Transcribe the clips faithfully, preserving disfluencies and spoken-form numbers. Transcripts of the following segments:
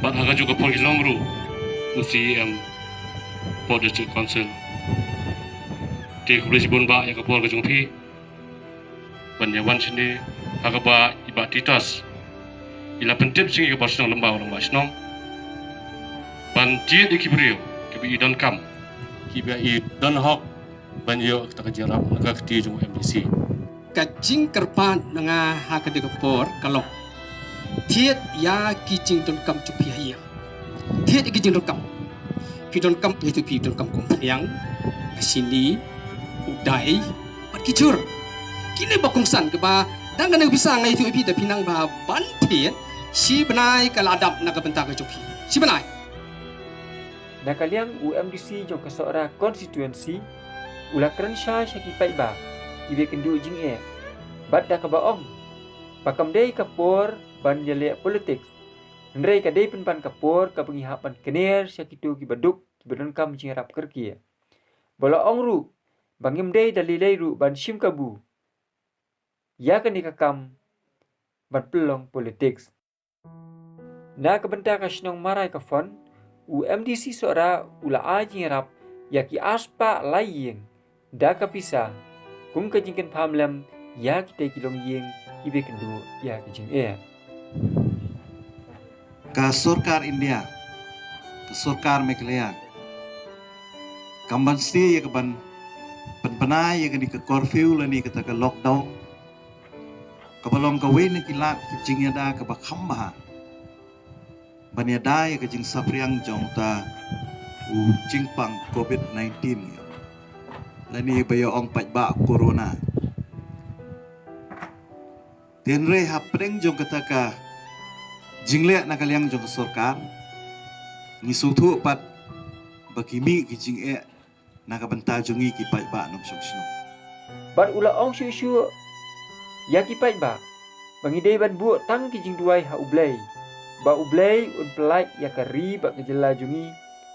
Bad ha kajuh ka por ki long ruh u C E M Port District Council. Te khublei shibun bah ïa ka por ka jong phi ban ïa wan shane, ha kaba i Bah Titus i la pyntip sha ngi ka bar shnong lyngba u rangbah shnong ban jied ïa ki briew kiba i donkam, kiba i don hok ban ïoh kata ka jingïarap na ka kti jong u M D C. Ka jingkyrpad na nga ha kane ka por ka long, thied ïa ki jingdonkam jong phi ha ïing. Thied ïa ki jingdonkam. Phi donkam, phi tu phi donkam kum phniang, ka shini, u dai bad ki jhur. Kine ba kongsan kaba dang kane ka pisa nga ïathuh ïa phi da phi nang ba ban thied, shi bnai ka la dap na ka bynta ka jong phi. Shi bnai. Na ka liang u M D C jong ka Sohra constituency u la kren shai sha ki paidbah kiba ïakynduh jingeh bad da kaba ong ba kam dei ka por ban ïaleh politics, hynrei ka dei pynban ka por kaba ngi hap ban kner sha kito kiba duk, kiba donkam jingïarap kyrkieh. Ba la ong ruh ba ngim dei da lei lei ruh ban shim kabu ïa kane ka kam ban pynlong politics. Na ka bynta ka shnong Marai Kafon, u M D C Sohra u la ai jingïarap ïa ki arspah lai ïing da ka pisa kum ka jingkyrpad lem ïa kita ki longïing kiba ïakynduh ïa ki jingeh. Ka sorkar India, ka sorkar Meghalaya, kam banse ïa ka ban pynbna ïa kane ka curfew lane kata ka lockdown, kaba long kawei na ki lad ki jingïada kaba kham bha ban ïada ïa ka jingsaphriang jong uta u jingpang covid nineteen, lane ba ïa ong paidbah corona. Te hynrei hapdeng jong kata ka jingleh na ka liang jong ka sorkar, ngi sngewthuh pat ba ki mih ki jingeh na ka bynta jong ngi ki paidbah nongshong shnong. Bad u la ong shuh shuh ïa ki paidbah ba ngi dei ban buh tang ki jingduwai ha U Blei, ba U Blei un pyllait ïa ka ri bad ka jylla jong ngi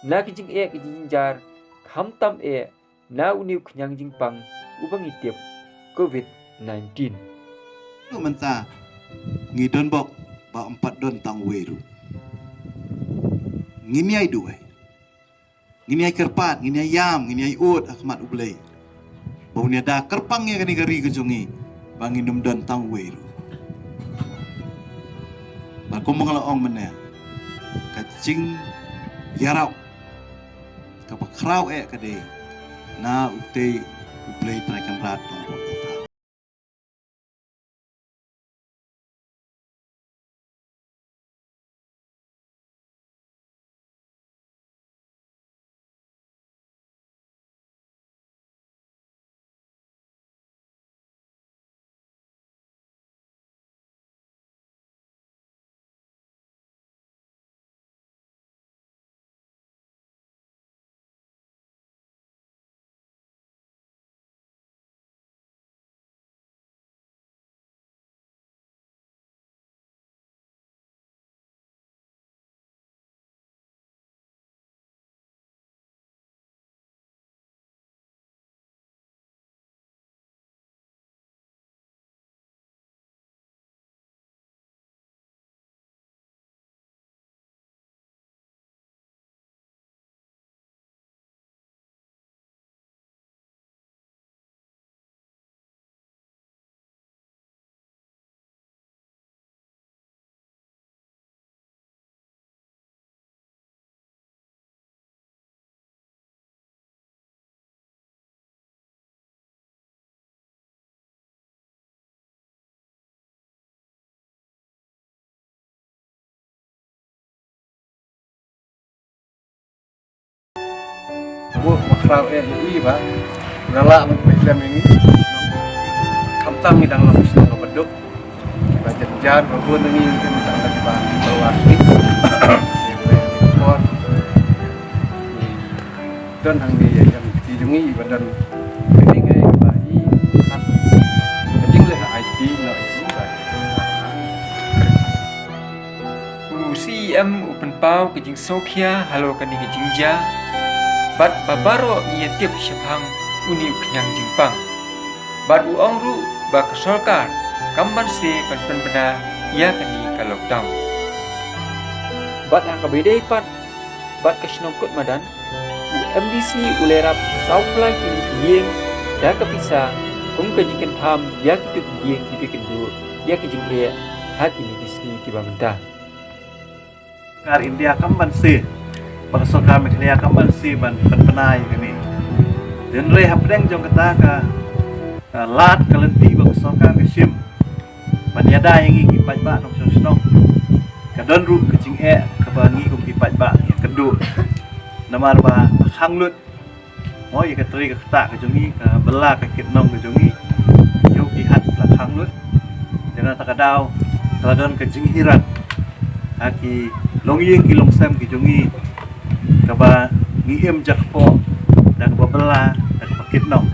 na ki jingeh ki jingjynjar, khamtam eh na une u khñiang jingpang uba ngi tip, covid nineteen. Mynta ngi don bok ba ym pat don tang uwei ruh. Ngin ïai duwai, ngin ïai kyrpad, ngin ïai ïam, ngin ïai ud ha khmat U Blei ba un ïada kyrpang ïa kane ka ri ka jong ngi ba ngin ym don tang uwei ruh. Bad kumba nga la ong mynne, ka jingïarap kaba khraw eh ka dei na utei U Blei Trai Kynrad Nongbuh Ïa. Bun ba khraw eh ïa i ba nga lah ban pynlem ïa ngi. Khamtam ngi dang long shnong kaba duk, ba jynjar, ba bun ngi ngi dang da kiba pyrwa sih. Por ngi don hangne ïa ïa ngi jong ngi ba don ngi ngi ba i khat ka jingleh ha I T na i ba. U C E M u pynpaw ka jingsngewkhia halor kane ka jingjia bad ba baroh ngi ïa tip shaphang une u khñiang jingpang. Bad u ong ruh ba ka sorkar kam banse ban pynbna ïa kane ka lockdown. Bad ha kaba ïadei pat bad ka shnong Kut Madan, u MDC u la ïarap saw phew lai tylli ki ïing da ka pisa kum ka jingkynpham ïa kito ki ïing kiba ïakynduh ïa ki jingeh ha kine ki sngi kiba mynta. Sorkar India kam banse, ba ka sorkar Meghalaya kam banse ban pynbna ïa kane. Hynrei hapdeng jong kata ka, ka lad ka lynti ba ka sorkar ka shim ban ïada ïa ngi ki paidbah nongshong shnong, ka don ruh ka jingeh kaba ngi kum ki paidbah ngi ïakynduh. Namar ba la khang lut, mo, ïa ka trei ka ktah ka jong ngi, ka bylla ka kit nong ka jong ngi, ïoh ki hat la khang lut. Te na kata ka daw ka la don ka jinghiar ha ki longïing ki longsem ki jong ngi, kaba ngi im jakpoh da kaba bylla da kaba kit nong.